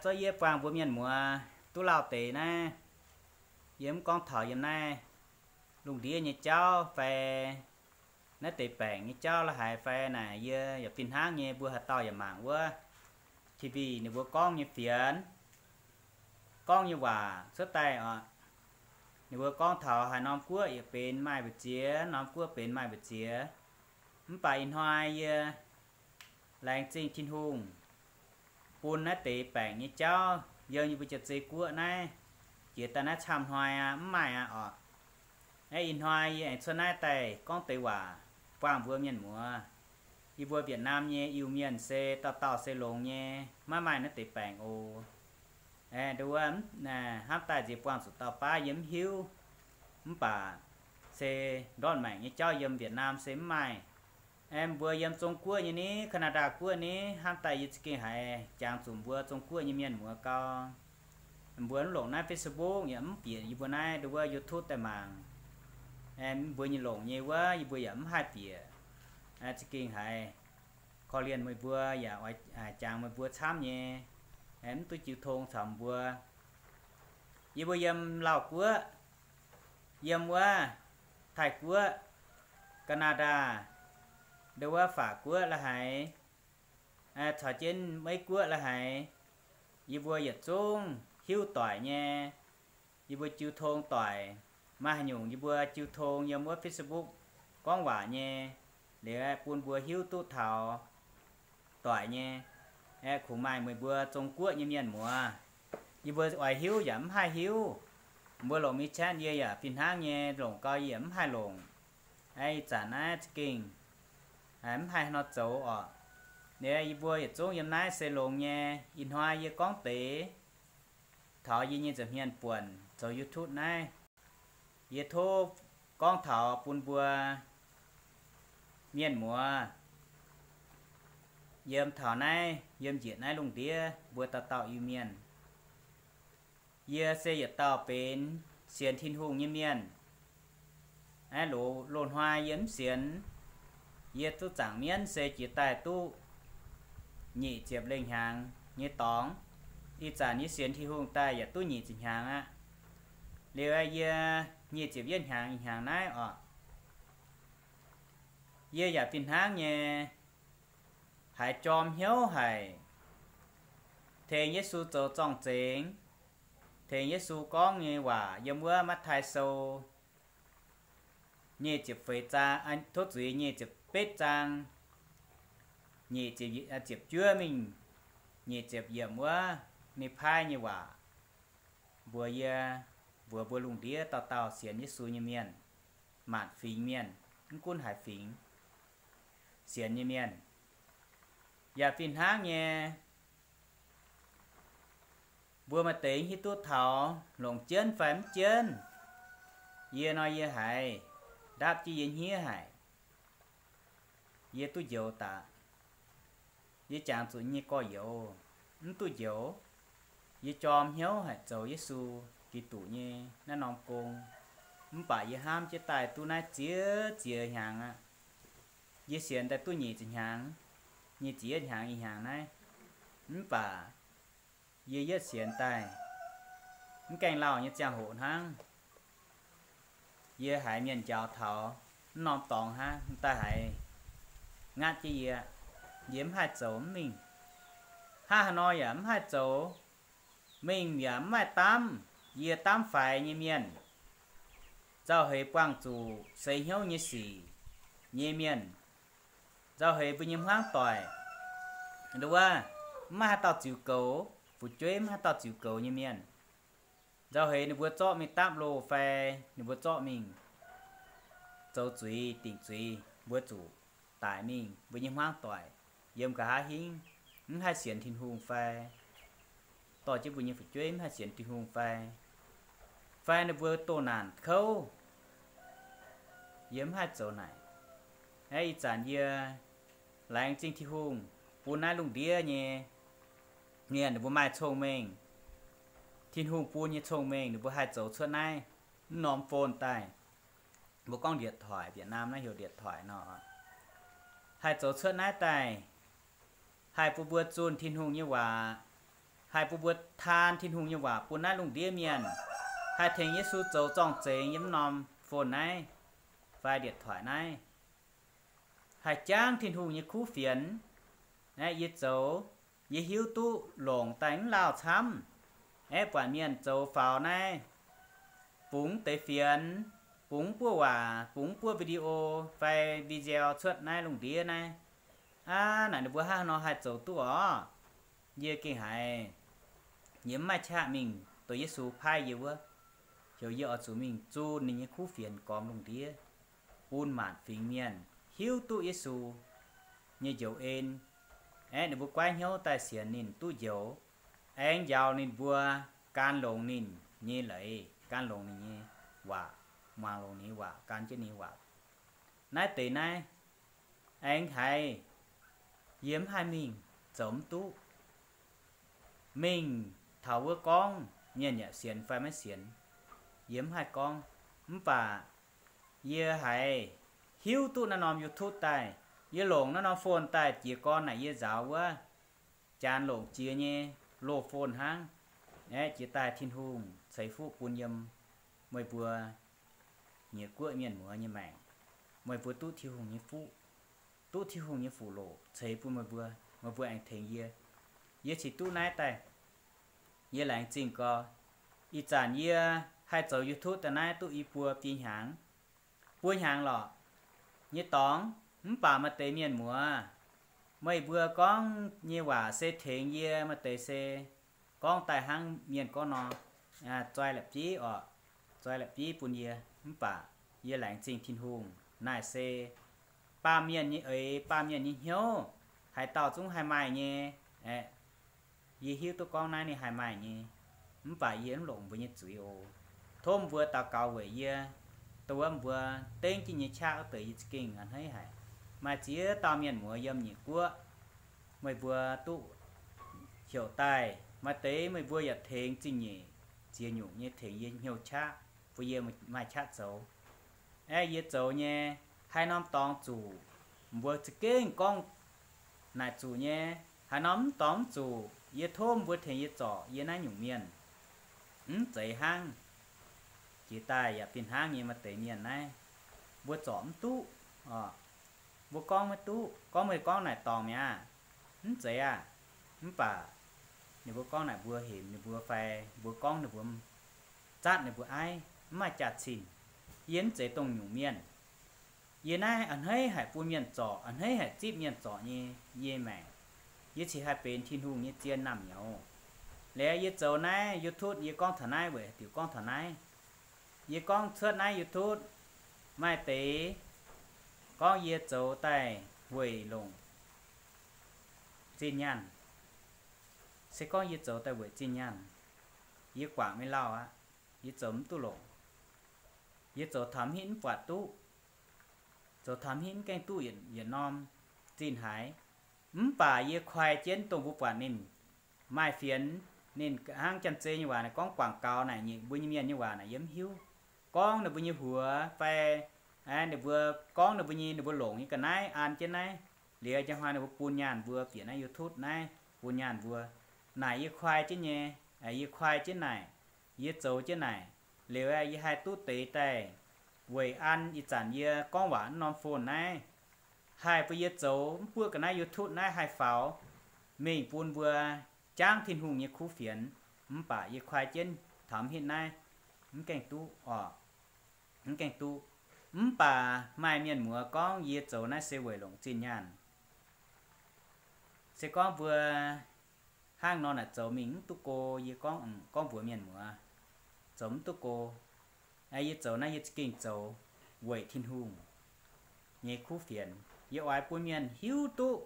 Zorqv yie buangh mbuo mienh muoz duqv lauh deix naaiv, yie mv gorngv taux yiem naaiv lungh ndiev nyei jauv fai naaiv deix baengc nyei jauv la'haaix fai naaic, yie yaac fih hnangv nyei, mbuo haaix dauh yaac mangc wuov T V ninh mbuo gorngv nyei fienx, gorngv nyei waac cuotv daaih oc. Ninh mbuo gorngv taux haaix norm guoqv yaac benx maaih mbu'ziex, norm guoqv benx maaih mbu'ziex. Mv baac ih hnoi yie laengz zingh Tin-Hungh bun naaiv deix baengc nyei jauv yiem yie mbuo jiex zei guoqv naaiv, jiex daaih naaiv camv hnoi aqv, mv maaih aqv oc. Aeqv, ih hnoi yie aengx cuotv naaiv daaih gorngv deix waac buangh mbuo mienh muoz. Yie mbuo Việt Nam nyei Iu-Mienh se dauh dauh se longx nyei, maiv maaih naaiv deix baengc oc. Aeqv, nduov, hnamv daaih nziex buangh zuqc dauh baav yie mv hiuv. Mv baac se ndortv maengc nyei jauv yiem Việt Nam se mv maaih. Aeqv, mbuo yiem Zong Guoqv nyei ni, Canada guoqv ni, hnamv daaih yie za'gengh haiz jangx zuqc mbuo Zong Guoqv nyei mienh muoz gau. Mbuo mv longc naaiv Facebook yaac mv bieqc yie mbuo naaiv nduov YouTube daaih mangc. Aeqv, mbuo nyei longc nyei wuov yie mbuo yaac mv haih bieqc. Aeqv, za'gengh haiz korv-lienh meih mbuo yaac oix jangx meih mbuo camv nyei. Aeqv, mv duqv jiu tong caux mbuo. Yie mbuo yiem Lauv guoqv, yiem wuov Taiv guoqv, Canada, nduov, Faac guoqv la'haaix, caux jienv Meiv guoqv la'haaix, yie mbuo yietc zungv hiuv doic nyei. Yie mbuo jiu tong doic, maaih haaix nyungc yie mbuo jiu tong yiem wuov Facebook gorngv waac nyei, liuz aeqv, bun mbuo hiuv duqv taux doic nyei. Aeqv, kungx maaih meih mbuo Zong Guoqv nyei mienh muoz, yie mbuo oix hiuv yaac mv haih hiuv. Mbuo longc WeChat yie yaac fih hnangv nyei, longc gau yie yaac mv haih longc. Aeqv, ih zanc naaiv za'gengh mv haih haaix nor zoux oc. Liuz yie mbuo yietc zungv yiem naaiv se longx nyei. Ih hnoi yie gorngv deix taux yie nyei nza'hmien buonc zoux YouTube naaiv, yie tov gorngv taux bun mbuo mienh muoz yiem taux naaiv, yiem njiec naaiv lungh ndiev mbuo dauh dauh Iu-Mienh. Yie se yietc dauh benx sienx Tin-Hungh nyei mienh. Aeqv, loz-hnoi yie mv sienx. Yie duqv zaangc mienv se jiex daaih duqv nyic ziepc lengh hnyangx nyei dorngx. Ih zanc yie sienx Tin-Hungh daaih yaac duqv nyic ziepc hnyangx aqv. Liuz aeqv, yie nyic ziepc yietv hnyangx ih hnyangx naaiv oc, yie yaac fih hnangv nyei haiz jorm hnyouv haic, tengx Yesu zoux zorng-zengx, tengx Yesu gorngv nyei waac yiem wuov Matv^taai Sou nyic ziepc feix zaang, tov zuiz, nyic ziepc betv zaang, nyic ziepc, ziepc juov mingh nyic ziepc yiemc wuov ninh paaiv nyei waac mbuox yie, mbuox mbuo lungh ndiev dauh dauh sienx Yesu nyei mienh, maanc fingx mienh, mv gunv haaix fingx, sienx nyei mienh yaac fih hnangv nyei. Mbuo maaih deix hiuv duqv taux longc jienv fai mv jienv. Yie nor yie haiz ndapv jienv yie hniev haic. Yie duqv njoux daaih. Yie jangx zuqc nyei gorx-youz mv duqv njoux. Yie jorm hnyouv haic zoux Yesu Giduc nyei naaiv norm gong. Mv baac yie hnamv jienv daaih duqv naaiv ziex ziex hnyangx aqv. Yie sienx daaih duqv nyic ziepc hnyangx, nyic ziepc yietv hnyangx ih hnyangx naaiv. Mv baac yie yietv sienx daaih mv gaengh lauh nyei ziangh hoc hnangv, yie haiz mienh njaaux taux mv norm dorngx hnangv, daaih haiz ngatv jienv yie, yie mv haih zoux mv mingh. Hnangv haaix nor yaac mv haih zoux, mingh yaac mv maaih daamv. Yie daamv faix nyei mienh, nzauh heix buangh zuqc seix hnyouv nyei sic nyei mienh, nzauh heix mbuo nyei hmuangv doic, nduov, mv maaih haaix dauh ziux goux, fu'jueiv mv maaih haaix dauh ziux goux nyei mienh. Nzauh heix ninh mbuo zorqv mingh dapv loh fai ninh mbuo zorqv mingh zoux zuiz, dingc zuiz, mbuo zuqc daic mingh. Mbuo nyei hmuangv doic yiem nqa'haav hingv mv haih sienx Tin-Hungh fai dorh jienv mbuo nyei fu'jueiv mv haih sienx Tin-Hungh fai, fai ninh mbuo doh naanc kouv, yie mv haih zoux naaic. Aeqv, ih zanc yie laengz zingh Tin-Hungh bun naaiv lungh ndiev nyei mienh ninh mbuo maaih cong-mengh. Tin-Hungh bun nyei cong-mengh ninh mbuo haih zoux cuotv naaiv mv norm phone daaih. Mbuo gorngv điện thoại, Việt Nam naaiv heuc điện thoại nor, haih zoux cuotv naaiv daaih, haih bun mbuo zunh Tin-Hungh nyei waac, haih bun mbuo taan Tin-Hungh nyei waac bun naaiv lungh ndiev mienh, haih tengx Yesu zoux zorng-zengx yiem norm phone naaiv fai điện thoại naaiv, haih jangv Tin-Hungh nyei kuv fienx. Aeqv, yie zoux, yie hiuv duqv longc daaih mv lauh camv. Aeqv, buatc mienh zoux faaux naaiv, bungx deix fienx, bungx buov waac, bungx buov video fai video cuotv naaiv lungh ndiev naaiv. Aav, naaic ninh mbuo hnangv haaix nor haih zoux duqv orqc? Yie gengh haiz, yie mv maaih qaqv mingh dongh Yesu paaiv yie wuov, heuc yie oix zuqc mingh zunh ninh nyei kuv fienx gormx lungh ndiev, bun maanc fingx mienh hiuv duqv Yesu nyei njoux en. Aeqv, ninh mbuo goiv hnyouv daaih sienx ninh duqv njoux, aengx njaaux ninh mbuo gan longx ninh nyei leiz, gan longx ninh nyei waac, muangx longx ninh nyei waac, gan jienv ninh nyei waac. Naaiv deix naaiv, aengx haiz yie mv haih mingh, zoux mv duqv. Mingh taux wuov gorngv mienh yaac sienx fai maiv sienx, yie mv haih gorngv. Mv baac yie haiz hiuv duqv naaiv norm YouTube daaih, yie longc naaiv norm phone daaih jiez gorn naaic yie nzaaux wuov, janx longc jiex nyei loz phone hnangv. Aeqv, jiex daaih Tin-Hungh ceix fuqv bun yiem meih mbuo nyeic guoqv mienh muoz nyei maengc. Meih mbuo duqv Tin-Hungh nyei fuqv, duqv Tin-Hungh nyei fuqv loc ceix bun meih mbuo, meih mbuo aengx tengx yie. Yie cingx duqv naaiv daaih, yie laengz zingh gau. Ih zanc yie haih zoux YouTube daaih naaiv duqv i buo biei hnyangx, buo hnyangx lorqc nyei dorngx. Mv baac maaih deix mienh muoz, meih mbuo gorngv nyei waac se tengx yie, maaih deix se gorngv daaih hnangv mienh gorngv nor, zoi la'bieiv orqc, zoi la'bieiv bun yie. Mv baac yie laengz zingh Tin-Hungh, naaic se baamh mienh nyei eix, baamh mienh nyei hnyouv, haaix dauh zungv haih maaih nyei. Aeqv, yie hiuv duqv gorngv naaiv ninh haih maaih nyei, mv baac yie mv longc mbuo nyei zuiz oc. Tov mbuo daux gaux weic yie, dongh wuov mbuo dengv jienv nyei qaqv wuov deix yie za'gengh a'hneiv haic. Maaih ziex dauh mienh muoz yiem nyeic guoqv, meih mbuo duqv heuc daaih, maaih deix meih mbuo yaac tengx zingh nyeic ziex nyungc nyei tengx yie hnyouv qaqv, bun yie maaih qaqv zoux. Aeqv, yie zoux nyei, haaix norm dorngx zuqc, mbuo za'gengh gorngv naaic zuqc nyei. Haaix norm mv dorngx mv zuqc, yie tov mbuo tengx yie zorc yie naaiv nyungc mienh. Mv zeiz hnangv. Jiex daaih yaac fih hnangv nyei maaih deix mienh naaiv, mbuo zorc mv duqv, mbuo gorngv maiv duqv, gorngv meih gorngv naaic dorngc mi'aqv. Mv zeiz aqv. Mv baac ninh mbuo gorngv naaic mbuo hemx ninh mbuo fai mbuo gorngv ninh mbuo zatv ninh mbuo aiv, mv maaih jaax-zinh. Yie mv zeiz dongh nyungc mienh. Yie naaiv a'hneiv haic bun mienh zorc, a'hneiv haic zipv mienh zorc nyei yie maengc. Yie cingx haih benx Tin-Hungh nyei zien naamh nyouz. Liuz yie zoux naaiv YouTube, yie gorngv taux naaiv weic diuc gorngv taux naaiv. Yie gorngv cuotv naaiv YouTube, maaih deix gorngv yie zoux daaih weic longc zinh nyaanh. Se gorngv yie zoux daaih weic zinh nyaanh, yie guangc maiv lauh aqv. Yie zoux mv duqv longc. Yie zoux taux hmz mv buatc duqv. Zoux taux hmz mv gaengh duqv yietc norm zinh haaix. Mv baac yie koi jienv dongh mbuo buatc ninh maaih fienx, ninh hnangv janx-zei nyei waac naaic gorngv guangc gaux naaic, nyeic mbuo nyei mienh nyei waac naaic yie mv hiuv. Gorngv ninh mbuo nyei huox fai ninh mbuo gorngv ninh mbuo nyei, ninh mbuo longc nyei ga'naaiv an jienv naaiv. Liuz njang hnoi ninh mbuo bun nyaanh mbuo bieqc naaiv YouTube naaiv, bun nyaanh mbuo. Naaic yie koi jienv nyei, yie koi jienv naaic, yie zoux jienv naaic. Liuz yie haih duqv deix daaih weic an ih zanc yie gorngv waac wuov norm phone naaiv, haih bun yie zoux mv buoqv ga'naaiv YouTube naaiv haih faaux mingh bun mbuo jangv Tin-Hungh nyei kuv fienx. Mv baac yie koi jienv taux hmz naaiv, mv gaengh duqv orqc. Mv gaengh duqv. Mv baac maaih mienh muoz gorngv yie zoux naaiv se weic longc zinh nyaanh. Se gorngv mbuo hnangv nor naaic zoux mingh mv duqv go, yie gorngv, gorngv mbuox mienh muoz, zoux mv duqv go. Yie zoux naaiv yie za'gengh zoux weic Tin-Hungh nyei kuv fienx. Yie oix bun mienh hiuv duqv.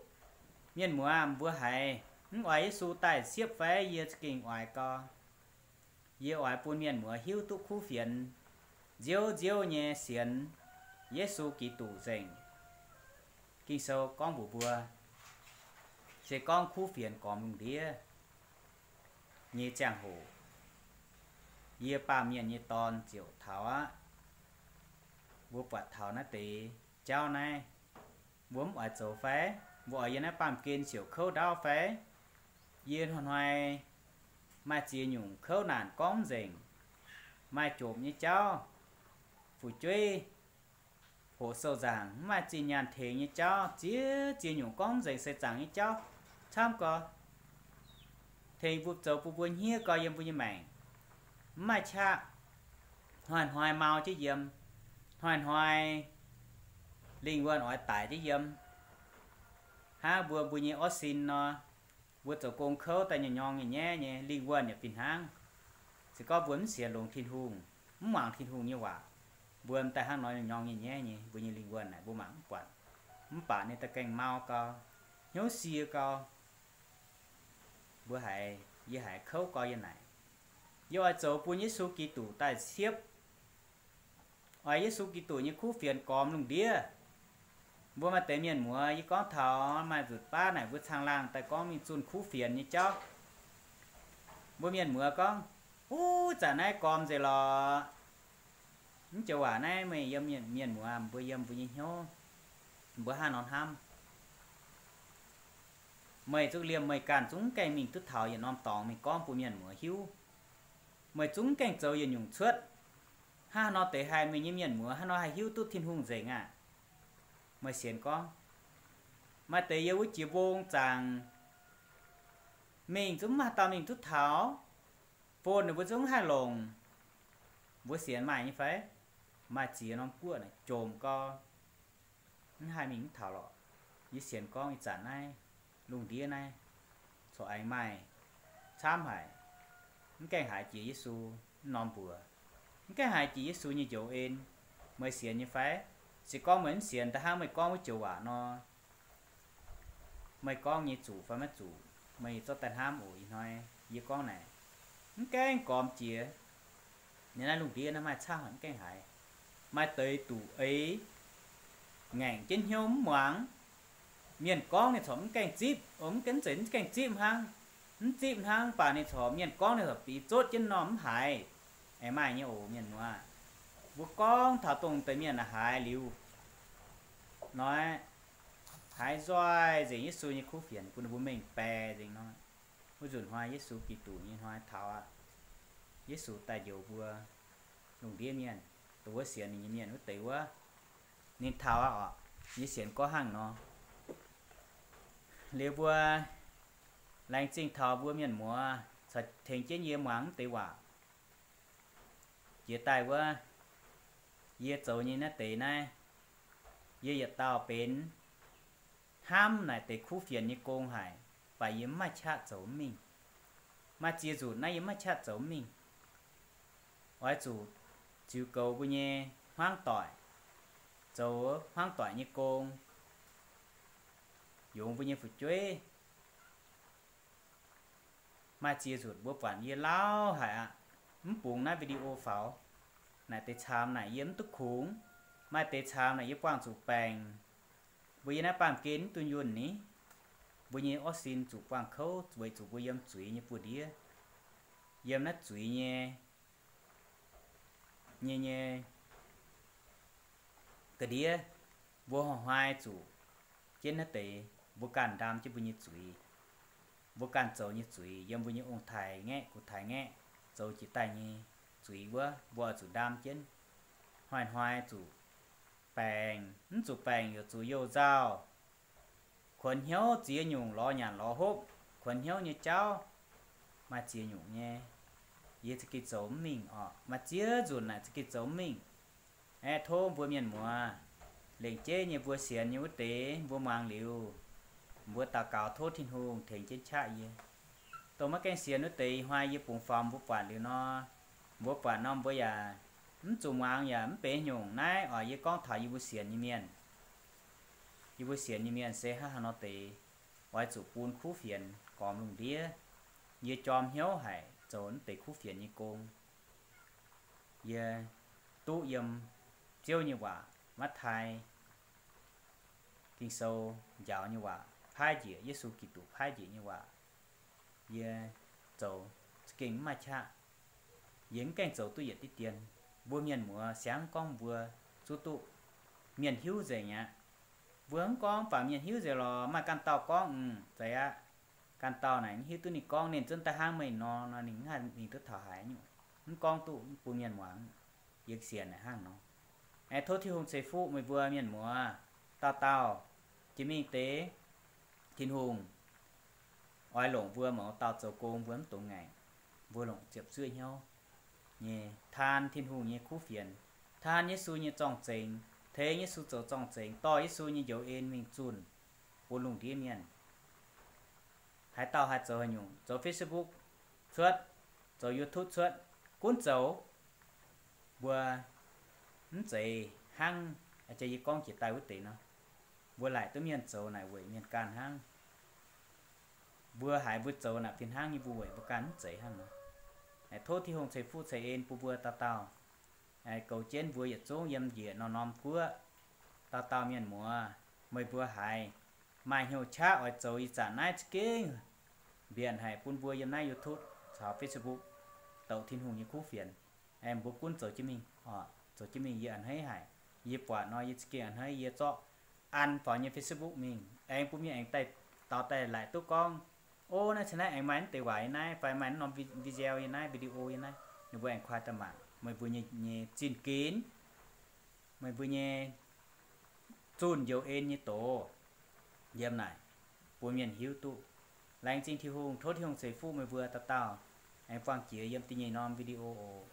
Mienh muoz, mbuo haiz mv oix Yesu daaih siepv fai? Yie za'gengh oix gau. Yie oix bun mienh muoz hiuv duqv kuv fienx, nziouv nziouv nyei sienx Yesu Giduc nzengc. Ging-Sou gorngv mbuox mbuo, se gorngv kuv fienx gormx lungh ndiev nyei ziangh hoc, yie, Baamh Mienh nyei Dorn, ziouc taux aqv. Mbuo buatc taux naaiv deix jauv naaiv, mbuo mv oix zoux fai? Mbuo oix yiem naaiv baamh gen siouc kouv ndaauv fai? Yie hnoi-hnoi maaih ziex nyungc kouv naanc gorngv nzengc, maaih jomc nyei jauv, fu'jueiv hoqc sou nzaangc, mv maaih zinh nyaanh tengx nyei jauv, ziex ziex nyungc gorngv nzengc seix zaangc nyei jauv camv gau, tengx mbuo zoux bun mbuo hniev gau yiem mbuo nyei maengc, mv maaih qaqv, hnoi-hnoi mau jienv yiem, hnoi-hnoi lingh wuonh oix daic jienv yiem. Hnangv mbuo, mbuo nyei orv sin nor, mbuo zoux gong kouv daaih nyorng-nyorng nyei nyaiv nyei, lingh wuonh yaac fih hnangv. Se gorngv mbuo mv sienx longx Tin-Hungh, mv muangx Tin-Hungh nyei waac, mbuo m'daaih hnangv nor nyorng-nyorng nyei nyaiv nyei, mbuo nyei lingh wuonh naaic mbuo mangc mv buatc. Mv baac ninh da'gengh mau gau, hnyouv sie gau. Mbuo haiz, yie haiz kouv gau yiem naaic. Yie oix zoux bun Yesu Giduc daaih siepv, oix Yesu Giduc nyei kuv fienx gormx lungh ndiev. Mbuo maaih deix mienh muoz, yie gorngv taux maaih nzutc baav naaic mbuo caangh laangh daaih gorngv mingh zunh kuv fienx nyei jauv. Mbuo mienh muoz gorngv, Uv, zanc naaiv gormx nzengc lorqc. Mv joux waac naaiv meih yiem mienh muoz, mbuo yiem mbuo nyei hnyouv, mbuo hnangv nor hnamv. Meih zungv liemh meih ganh zungv mv gaengh mingh duqv taux yietc norm dorngx mingh gorngv bun mienh muoz hiuv. Meih zungv mv gaengh zoux yietc nyungc cuotv. Hnangv haaix nor deix haih, meih nyei mienh muoz hnangv haaix nor haih hiuv duqv Tin-Hungh nzengc aqv? Meih sienx gorngv, maaih deix yiem wuov jiex mbong zaangc mingh zungv mv maaih dauh mingh duqv taux. Phone ninh mbuo zungv mv haih longc. Mbuo sienx maaih nyei fai? Maaih ziex norm guoqv naaic jomc gau, mv haih mingh mv taux lorqc. Yie sienx gorngv ih zanc naaiv, lungh ndiev naaiv, corc aengx maaih camv haic, mv gaengh haiz jiex Yesu norm mbuox, mv gaengh haiz jiex Yesu nyei njoux en. Meih sienx nyei fai? Se gorngv meih mv sienx, da'hnangv meih gorngv wuov joux waac nor, meih gorngv nyei zuqc fai maiv zuqc, meih zorqv daaih hnamv oc. Ih hnoi yie gorngv naaic, mv gaengh gormx jiex. Ninh naaiv lungh ndiev naaiv maaih camv haic, mv gaengh haiz. Maaih deix duqv eix ngaengc jienv hnyouv mv muangx. Mienh gorngv ninh corc mv gaengh zipv, mv gaengh, mv zeiz mv gaengh zipv hnangv, mv zipv hnangv, mv baac ninh corc, mienh gorngv ninh corc biix zotv jienv norm mv haiz. Aengx maaih nyei oc, mienh muoz. Mbuo gorngv taux dongh deix mienh naaic haiz liuz, hnoi haiz nzoih nzengc Yesu nyei kuv fienx bun ninh mbuo mengh baeqc nzengc nor. Wuov nzunc hnoi Yesu Giduc nyei hnoi taux aqv. Yesu daaih njoux mbuo lungh ndiev mienh, dongh wuov sienx ninh nyei mienh wuov deix wuov, ninh taux aqv oc. Yie sienx gorngv hnangv nor. Liuz mbuo laengz zingh taux mbuo mienh muoz caux tengx jienv yie muangx mv deix waac. Jiex daaih wuov, yie zoux nyei naaiv deix naaiv, yie yietc dauh benx hnamv naaic deix kuv fienx nyei gong haic, baac yie mv maaih qaqv zoux mv mingh. Maaih ziex nzunc naaiv yie mv maaih qaqv zoux mv mingh. Oix zuqc ziux goux mbuo nyei hmuangv doic, zoux hmuangv doic nyei gong, yungz mbuo nyei fu'jueiv. Maaih ziex nzunc mbuo buatc yie lauh haic aqv, mv bungx naaiv video faaux. Naaic deix caamx naaic yie mv duqv kungx. Maaih deix caamx naaic yie buangh zuqc baengc. Mbuo yiem naaiv baamh gen mv dunh yunh ni. Mbuo nyei orv sin zuqc buangh kouv weic zuqc mbuo yiem zuiz nyei buoz-ndiev, yiem naaiv zuiz nyei, nyei, nyei ga'ndiev. Mbuo hnoi-hnoi zuqc jienv naaiv deix, mbuo ganh ndaam jienv mbuo nyei zuiz. Mbuo ganh zoux nyei zuiz, yiem mbuo nyei ong-taaix-ngaeqv, gu-taaix-ngaeqv zoux jiex daaih nyei zuiz wuov, mbuo oix zuqc ndaam jienv. Hnoi-hnoi zuqc baengc, mv zuqc baengc yaac zuqc youh nzauh. Kuonx hnyouv ziex nyungc lorz nyanc lorz hopv, kuonx hnyouv nyei jauv maaih ziex nyungc nyei. Yie za'gengh zoux mv mingh orqc, maaih ziex nzunc naaic za'gengh zoux mv mingh. Aeqv, tov mbuo mienh muoz, lengc jeiv nyei mbuo sienx nyei wuov deix mbuo muangx liuz, mbuo daux gaux tov Tin-Hungh tengx jienv qaqv yie. Dongh maiv gaengh sienx wuov deix, ih hnoi yie bungx faaux mbuo buatc liuz nor, mbuo buatc nor mbuo yaac mv zuqc muangx yaac mv benx nyungc. Naaiv oix yie gorngv taux yie mbuo sienx nyei mienh. Yie mbuo sienx nyei mienh se hnangv haaix nor deix, oix zuqc bun kuv fienx gormx lungh ndiev. Yie jorm hnyouv haic zoux naaiv deix kuv fienx nyei gong. Yie duqv yiem Ziouv nyei waac, Matv^taai Ging-Sou njaaux nyei waac, paaiv njiec Yesu Giduc paaiv njiec nyei waac, yie zoux za'gengh mv maaih qaqv. Yie mv gaengh zoux duqv yietc diqv dien. Mbuo mienh muoz siangv gorngv mbuo zuqc duqv mienh hiuv nzengc aqv. Mbuo mv gorngv baac mienh hiuv nzengc lorqc, maaih ganh dauh gorngv, mm, zeiz aqv. Ganh dauh naaic mv hiuv duqv ninh gorngv ninh zunv daaih hnangv meih nor, nor ninh mv haih mingh duqv taux haaix nyungc. Mv gorngv duqv bun mienh muangx, yie sienx naaic hnangv nor. Aengx tov Tin-Hungh ceix fuqv meih mbuo mienh muoz dauh dauh. Jiex mingh deix, Tin-Hungh oix longc mbuo mouz dauh zoux gong, mbuo mv dungx ngaengc. Mbuo longc ziepc zuoqv hnyouv nyei taan Tin-Hungh nyei kuv fienx, taan Yesu nyei zorng-zengx, tengx Yesu zoux zorng-zengx, dorh Yesu nyei njoux en mingh zunh bun lungh ndiev mienh. Haaix dauh haih zoux haaix nyungc, zoux Facebook cuotv, zoux YouTube cuotv, gunv zoux. Mbuo mv zeiz hnangv, jiex yie gorngv jiex daaih wuov deix nor, mbuo laaic duqv mienh zoux naaic weic mienh ganh hnangv. Mbuo haiz mbuo zoux naaic fih hnangv nyei, mbuo weic mbuo ganh mv zeiz hnangv nor. Tov Tin-Hungh ceix fuqv ceix en bun mbuo dauh dauh. Goux jienv mbuo yietc zungv yiem njiec norm-norm guoqv, dauh dauh mienh muoz, meih mbuo haiz maaih hnyouv qaqv oix zoux ih zanc naaiv za'gengh mbienc haic bun mbuo yiem naaiv YouTube caux Facebook douc Tin-Hungh nyei kuv fienx. Aengx mbuo gunv zoux jienv mingh, zoux jienv mingh yie a'hneiv haic. Yie buatc nor yie za'gengh a'hneiv, yie zorqv an faaux nyei Facebook mingh, aengx bun mienh aengx daaih daux daaih laaic duqv gorngv, o, naaiv caux naaiv aengx maaih naaiv deix waac yiem naaiv, fai maaih naaiv norm video yiem naaiv, video yiem naaiv, ninh mbuo aengx kuaaiv daaih mangc meih mbuo nyei, nyei zinh ginx, meih mbuo nyei zunh njoux en nyei doz yiem naaic bun mienh hiuv duqv. Laengz zingh Tin-Hungh, tov Tin-Hungh ceix fuqv meih mbuo dauh dauh. Aengx buangh jiex yiem da'nyeic norm video oc.